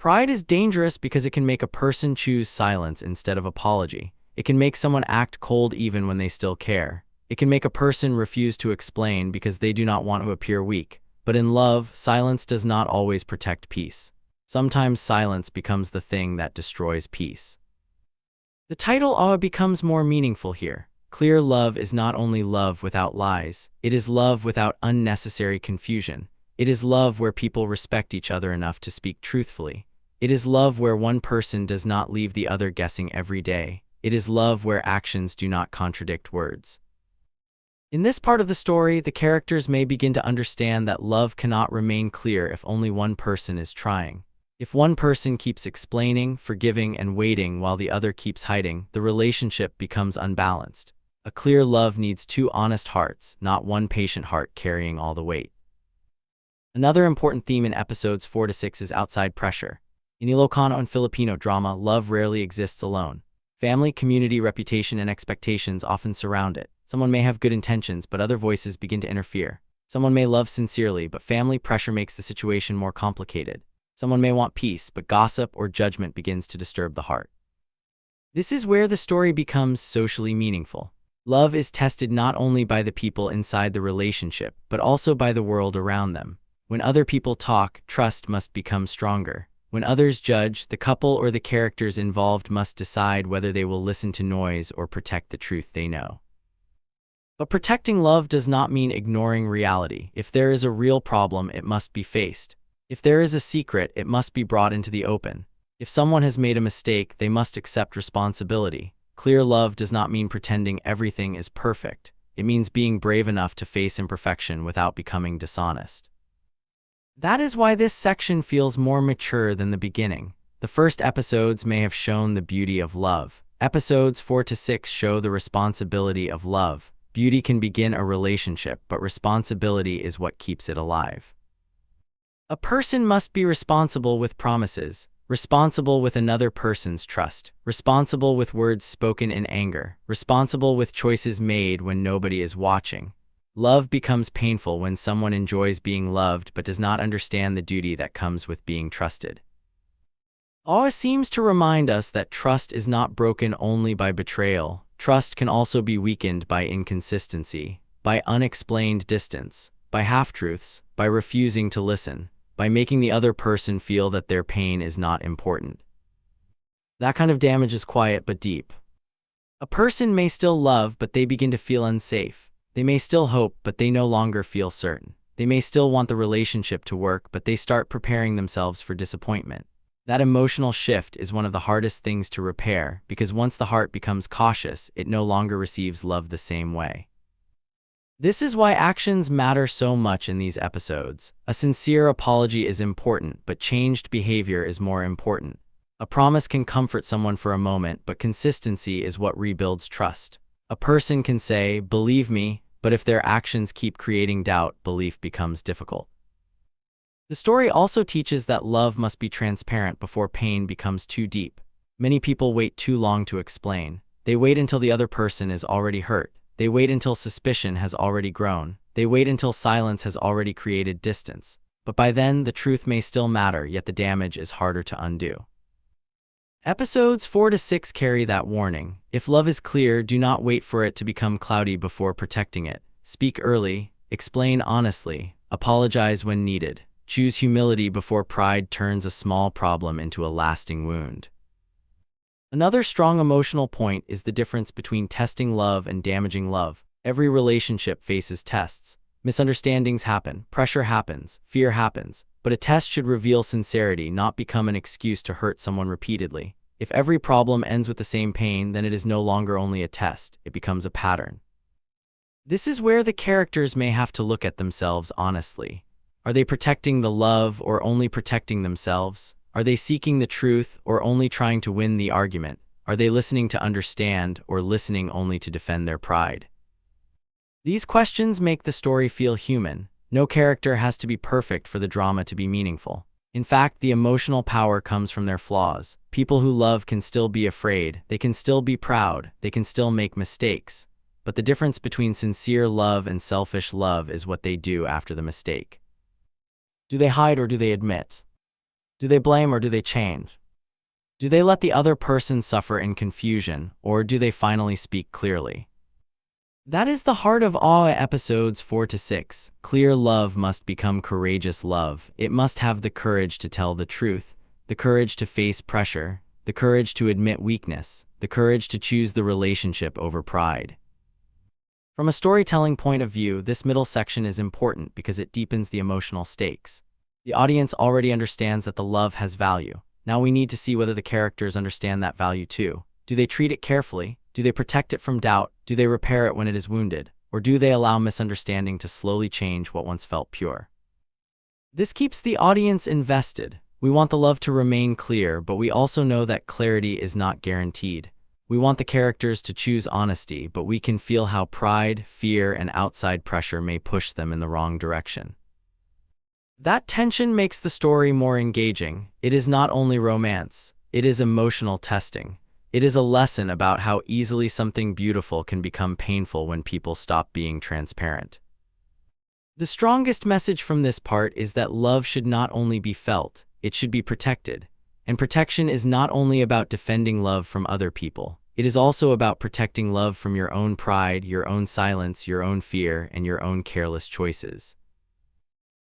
Pride is dangerous because it can make a person choose silence instead of apology. It can make someone act cold even when they still care. It can make a person refuse to explain because they do not want to appear weak. But in love, silence does not always protect peace. Sometimes silence becomes the thing that destroys peace. The title Awe becomes more meaningful here. Clear love is not only love without lies, it is love without unnecessary confusion. It is love where people respect each other enough to speak truthfully. It is love where one person does not leave the other guessing every day. It is love where actions do not contradict words. In this part of the story, the characters may begin to understand that love cannot remain clear if only one person is trying. If one person keeps explaining, forgiving, and waiting while the other keeps hiding, the relationship becomes unbalanced. A clear love needs two honest hearts, not one patient heart carrying all the weight. Another important theme in episodes four to six is outside pressure. In Ilocano and Filipino drama, love rarely exists alone. Family, community, reputation, and expectations often surround it. Someone may have good intentions, but other voices begin to interfere. Someone may love sincerely, but family pressure makes the situation more complicated. Someone may want peace, but gossip or judgment begins to disturb the heart. This is where the story becomes socially meaningful. Love is tested not only by the people inside the relationship, but also by the world around them. When other people talk, trust must become stronger. When others judge, the couple or the characters involved must decide whether they will listen to noise or protect the truth they know. But protecting love does not mean ignoring reality. If there is a real problem, it must be faced. If there is a secret, it must be brought into the open. If someone has made a mistake, they must accept responsibility. Clear love does not mean pretending everything is perfect. It means being brave enough to face imperfection without becoming dishonest. That is why this section feels more mature than the beginning. The first episodes may have shown the beauty of love. Episodes four to six show the responsibility of love. Beauty can begin a relationship, but responsibility is what keeps it alive. A person must be responsible with promises, responsible with another person's trust, responsible with words spoken in anger, responsible with choices made when nobody is watching. Love becomes painful when someone enjoys being loved but does not understand the duty that comes with being trusted. Awe seems to remind us that trust is not broken only by betrayal. Trust can also be weakened by inconsistency, by unexplained distance, by half-truths, by refusing to listen, by making the other person feel that their pain is not important. That kind of damage is quiet but deep. A person may still love, but they begin to feel unsafe. They may still hope, but they no longer feel certain. They may still want the relationship to work, but they start preparing themselves for disappointment. That emotional shift is one of the hardest things to repair, because once the heart becomes cautious, it no longer receives love the same way. This is why actions matter so much in these episodes. A sincere apology is important, but changed behavior is more important. A promise can comfort someone for a moment, but consistency is what rebuilds trust. A person can say, "Believe me," but if their actions keep creating doubt, belief becomes difficult. The story also teaches that love must be transparent before pain becomes too deep. Many people wait too long to explain. They wait until the other person is already hurt. They wait until suspicion has already grown. They wait until silence has already created distance. But by then, the truth may still matter, yet the damage is harder to undo. Episodes four to six carry that warning. If love is clear, do not wait for it to become cloudy before protecting it. Speak early, explain honestly, apologize when needed. Choose humility before pride turns a small problem into a lasting wound. Another strong emotional point is the difference between testing love and damaging love. Every relationship faces tests. Misunderstandings happen, pressure happens, fear happens, but a test should reveal sincerity, not become an excuse to hurt someone repeatedly. If every problem ends with the same pain, then it is no longer only a test, it becomes a pattern. This is where the characters may have to look at themselves honestly. Are they protecting the love or only protecting themselves? Are they seeking the truth or only trying to win the argument? Are they listening to understand or listening only to defend their pride? These questions make the story feel human. No character has to be perfect for the drama to be meaningful. In fact, the emotional power comes from their flaws. People who love can still be afraid, they can still be proud, they can still make mistakes. But the difference between sincere love and selfish love is what they do after the mistake. Do they hide or do they admit? Do they blame or do they change? Do they let the other person suffer in confusion, or do they finally speak clearly? That is the heart of A W A episodes four to six. Clear love must become courageous love. It must have the courage to tell the truth, the courage to face pressure, the courage to admit weakness, the courage to choose the relationship over pride. From a storytelling point of view, this middle section is important because it deepens the emotional stakes. The audience already understands that the love has value. Now we need to see whether the characters understand that value too. Do they treat it carefully? Do they protect it from doubt? Do they repair it when it is wounded? Or do they allow misunderstanding to slowly change what once felt pure? This keeps the audience invested. We want the love to remain clear, but we also know that clarity is not guaranteed. We want the characters to choose honesty, but we can feel how pride, fear, and outside pressure may push them in the wrong direction. That tension makes the story more engaging. It is not only romance, it is emotional testing. It is a lesson about how easily something beautiful can become painful when people stop being transparent. The strongest message from this part is that love should not only be felt, it should be protected. And protection is not only about defending love from other people, it is also about protecting love from your own pride, your own silence, your own fear, and your own careless choices.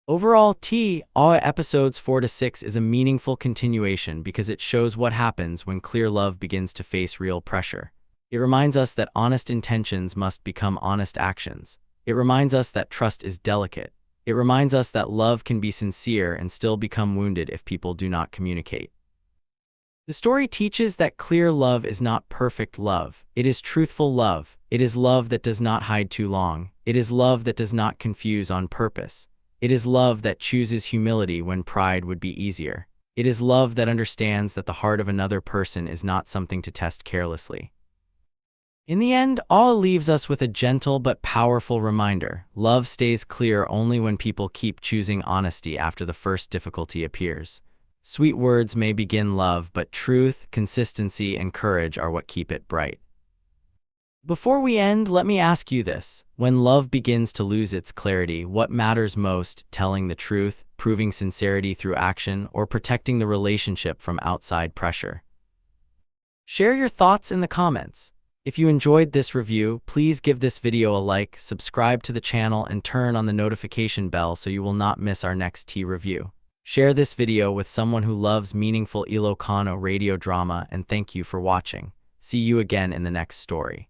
Overall, A W A episodes four to six is a meaningful continuation because it shows what happens when clear love begins to face real pressure. It reminds us that honest intentions must become honest actions. It reminds us that trust is delicate. It reminds us that love can be sincere and still become wounded if people do not communicate. The story teaches that clear love is not perfect love. It is truthful love. It is love that does not hide too long. It is love that does not confuse on purpose. It is love that chooses humility when pride would be easier. It is love that understands that the heart of another person is not something to test carelessly. In the end, A W A leaves us with a gentle but powerful reminder. Love stays clear only when people keep choosing honesty after the first difficulty appears. Sweet words may begin love, but truth, consistency, and courage are what keep it bright. Before we end, let me ask you this. When love begins to lose its clarity, what matters most, telling the truth, proving sincerity through action, or protecting the relationship from outside pressure? Share your thoughts in the comments. If you enjoyed this review, please give this video a like, subscribe to the channel, and turn on the notification bell so you will not miss our next A W A review. Share this video with someone who loves meaningful Ilocano radio drama, and thank you for watching. See you again in the next story.